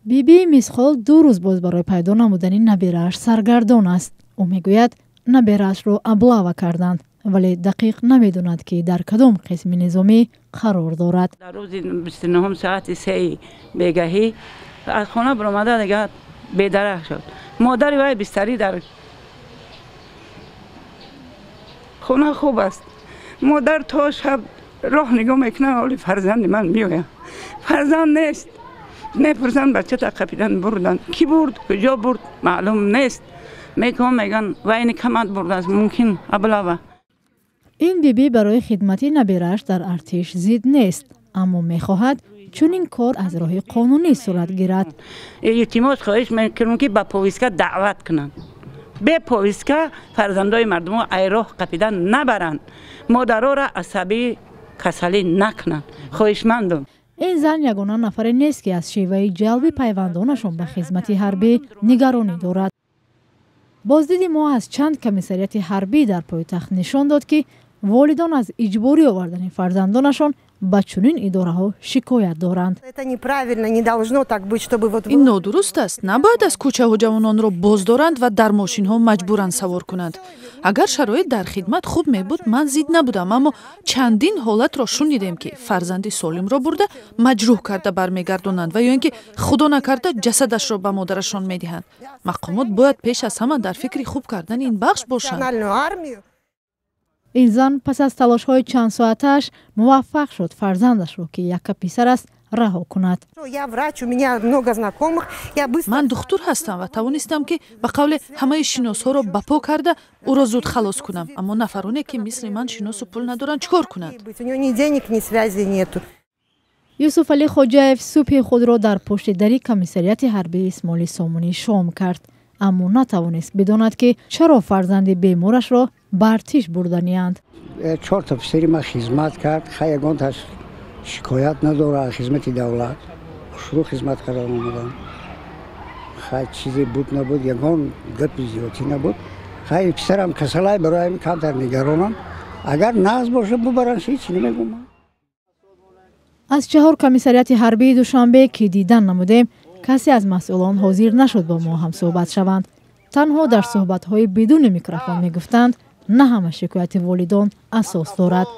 Бибии Мисқол 2 рӯз боз барои пайдо намудани набирааш саргардон аст. Ӯ мегӯяд, набираашро облава карданд, вале дақиқ намедонад, ки дар кадом қисми низомӣ қарор дорад. Дар рӯзи 29-ум соати 3-и бегаҳӣ аз хона баромада, дигар бедарак шуд. Модари вай бистарӣ дар хона хуб аст. Модар то шаб роҳ нигоҳ мекунад, ҳоли фарзанди ман меояд, фарзанд нест. Мепурсанд, бачата қапидан бурдан. Кӣ бурд, куҷо бурд, маълум нест. Мекун меган, военкомат бурдааст, мумкин облава. Ин бибӣ барои хидмати набирааш дар артиш зид нест, аммо мехоҳад чунин кор аз роҳи қонунӣ сурат гирад. Илтимос, хоҳиш мекунам, ки ба повестка даъват кунанд. Бе повестка фарзандои мардумо ай роҳ қапидан набаранд, модароро асабӣ касалӣ накунанд, хоҳишмандум. Ин зан ягона нафаре нест, ки аз шеваи ҷалби пайвандонашон ба хизмати ҳарбӣ нигаронӣ дорад. Боздиди мо аз чанд комиссариати ҳарбӣ дар пойтахт нишон дод, ки волидон аз иҷборӣ овардани фарзандонашон ба чунин идораҳо шикоят доранд. Ин нодуруст аст. Набояд аз кӯчаҳо ҷавононро боздоранд ва дар мошинҳо маҷбуран савор кунанд. Агар шароит дар хидмат хуб мебуд, ман зид набудам, аммо чандин ҳолатро шунидем, ки фарзанди солимро бурда, маҷрӯҳ карда бармегардонанд ва ё ин ки, худо накарда, ҷасадашро ба модарашон медиҳанд. Мақомот бояд пеш аз ҳама дар фикри хуб кардани ин бахш бошанд. Ин зан пас аз талошҳои чандсоатааш муваффақ шуд фарзандашро, ки якка писар аст, раҳо кунад. Ман духтур ҳастам ва тавонистам, ки ба қавле ҳамаи шиносҳоро ба по карда, ӯро зуд халос кунам, аммо нафароне, ки мисли ман шиносу пул надоранд, чӣ кор кунанд? Юсуфалӣ Хоҷаев субҳи худро дар пушти дари комиссариати ҳарбии Исмоили Сомонӣ шом кард, аммо натавонист бидонад, ки чаро фарзанди беморашро ба артиш бурданианд. Чорта писари ман хизмат кард. Хай, ягонташ шикоят надорад. Хизмати давлат шурӯъ хизмат кардан омадан. Хай, чизе буд набуд, ягон гапи зиёдтӣ набуд. Хай, писарам касалай, барои ҳамин камтар нигаронам. Агар нағз бошад, бубаранд, ҳеч намегӯм. Аз чаҳор комиссариати ҳарбии Душанбе, ки дидан намудем, касе аз масъулон ҳозир нашуд бо мо ҳамсӯҳбат шаванд. Танҳо дар суҳбатҳои бидуни микрофон мегуфтанд, на ҳама шикояти волидон асос дорад.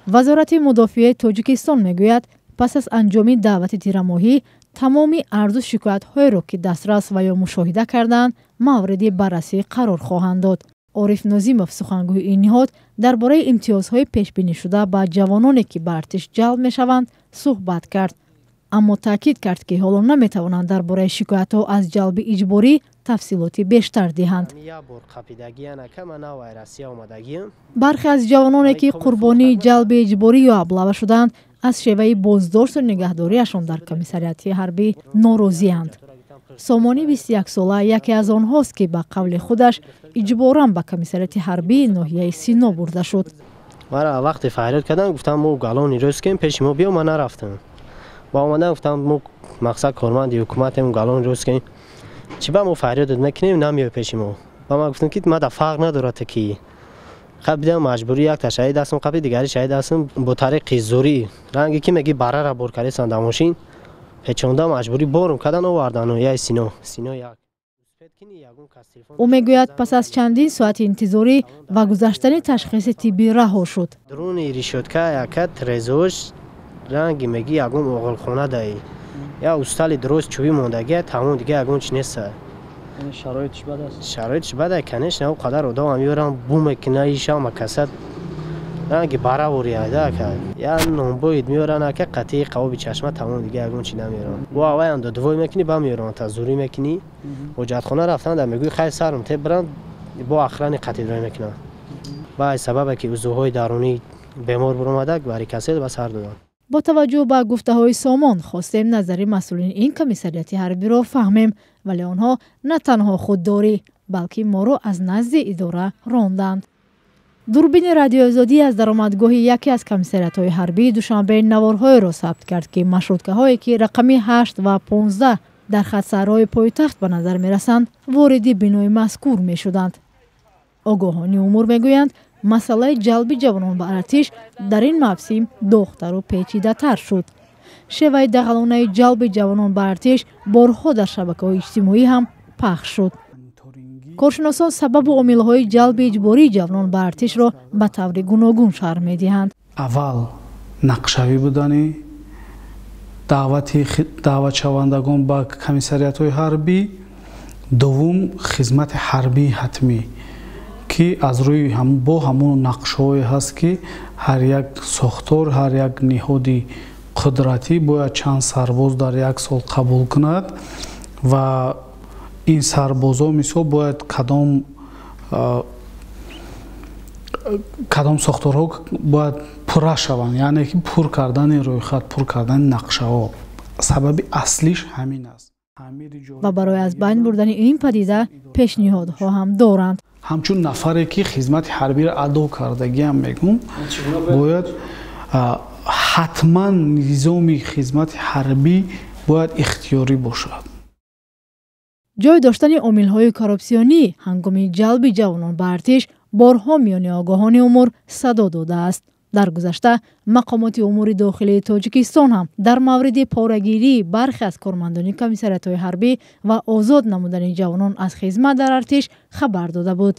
Вазорати мудофиаи Тоҷикистон мегӯяд, пас аз анҷоми даъвати тирамоҳӣ тамоми арзу шикоятҳоеро, ки дастрас ва ё мушоҳида кардаанд, мавриди баррасӣ қарор хоҳанд дод. Ориф Нозимов, сухангӯи ин ниҳод, дар бораи имтиёзҳои пешбинишуда ба ҷавононе, ки ба артиш ҷалб мешаванд, суҳбат кард, аммо таъкид кард, ки ҳоло наметавонанд дар бораи шикоятҳо аз ҷалби иҷборӣ тафсилоти бештар диҳанд. Бархе аз ҷавононе, ки қурбонии ҷалби иҷборӣ ё облава шуданд, аз шеваи боздошту нигаҳдориашон дар комиссариати ҳарбӣ норозианд. Сомонӣ, 21-сола, яке аз онҳост, ки ба қавли худаш иҷборан ба комиссариати ҳарбии ноҳияи Сино бурда шуд. Мара вақте фарёд кардам, гуфтам, мо галони рӯз пеши мо биё, ман нарафтам. Ба омадан гуфтам, мо мақсад корманди ҳукуматем, галони рӯз кем, чӣ ба мо фарёдат мекунем, намеёй пеши мо. Ба ман гуфтам, ки мада фарқ надорад, ки хаб дидам, маҷбурӣ якта шаҳид ҳастам, қабли дигари шаҳид ҳастам, бо тариқи зӯрӣ, ранге ки меги барара бор кардесан, дар мошин печонда, маҷбурӣ борум кардан, овардану яй Сино, Сино як. Ӯ мегӯяд, пас аз чандин соати интизорӣ ва гузаштани ташхиси тиббӣ раҳо шуд. Дуруни решётка яка трезош, ранги меги ягон оғилхона даи, я устали дуруст чӯбӣ мондагия, тамом, дига ягон чи неста. Шароитш бад аст? Шароитш бад аст, конечно. О қадар одамам ёрам, бу мекуна, ишама касад, ранги бараворияда ака. Я нонбоид меоран ака, қатъи қавоби чашма, тамом, дига ягон чи намеоран. Бо аваям додвой мекунӣ, ба меоран, та зурӣ мекунӣ. Ҳоҷатхона рафтан да мегӯи, хай, сарм те биран, бо охрана қатъи рой мекунанд. Ба сабабе ки узвҳои дарунӣ бемор биромада, варикосел, ба сар доданд. Бо таваҷҷӯҳ ба гуфтаҳои Сомон хостем назари масъулини ин комиссариати ҳарбиро фаҳмем, вале онҳо на танҳо худдорӣ, балки моро аз назди идора ронданд. Дурбини Радиоозодӣ аз даромадгоҳи яке аз комиссариатҳои ҳарбии Душанбе наворҳоеро сабт кард, ки маршруткаҳое, ки рақами 8 ва 15 дар хатсайрҳои пойтахт ба назар мерасанд, вориди бинои мазкур мешуданд. Огоҳони умур мегӯянд, масъалаи ҷалби ҷавонон ба артиш дар ин мавсим доғтару печидатар шуд. Шеваи дағалонаи ҷалби ҷавонон ба артиш борҳо дар шабакаҳои иҷтимоӣ ҳам пахш шуд. Коршиносон сабабу омилҳои ҷалби иҷбории ҷавонон ба артишро ба таври гуногун шарҳ медиҳанд. Аввал, нақшавӣ будани даъватшавандагон ба комиссариятҳои ҳарбӣ. Дуввум, хизмати ҳарбии ҳатмӣ, ки аз рӯи бо ҳамон нақшҳое ҳаст, ки ҳар як сохтор, ҳар як ниҳоди қудратӣ бояд чанд сарбоз дар як сол қабул кунад ва ин сарбозо, мисол, бояд кадом сохторҳо бояд пурра шаванд, яъне ки пур кардани рӯйхат, пур кардани нақшаҳо. Сабаби аслиш ҳамин аст. Ва барои аз байн бурдани ин падида пешниҳодҳо ҳам доранд. Ҳамчун нафаре, ки хизмати ҳарбиро адо кардагиам, мегӯм, бояд ҳатман низоми хизмати ҳарбӣ бояд ихтиёрӣ бошад. Ҷой доштани омилҳои коррупсионӣ ҳангоми ҷалби ҷавонон ба артиш борҳо миёни огоҳони умур садо додааст. Дар гузашта мақомоти умури дохилии Тоҷикистон ҳам дар мавриди порагирии бархе аз кормандони комиссариятҳои ҳарбӣ ва озод намудани ҷавонон аз хизмат дар артиш хабар дода буд.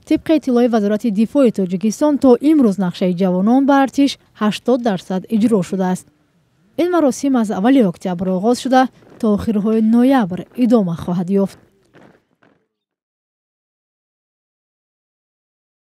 Тибқи иттилои Вазорати дифои Тоҷикистон, то имрӯз нақшаи ҷавонон ба артиш 80% иҷро шудааст. Ин маросим аз аввали октябр оғоз шуда, то охирҳои ноябр идома хоҳад ёфт.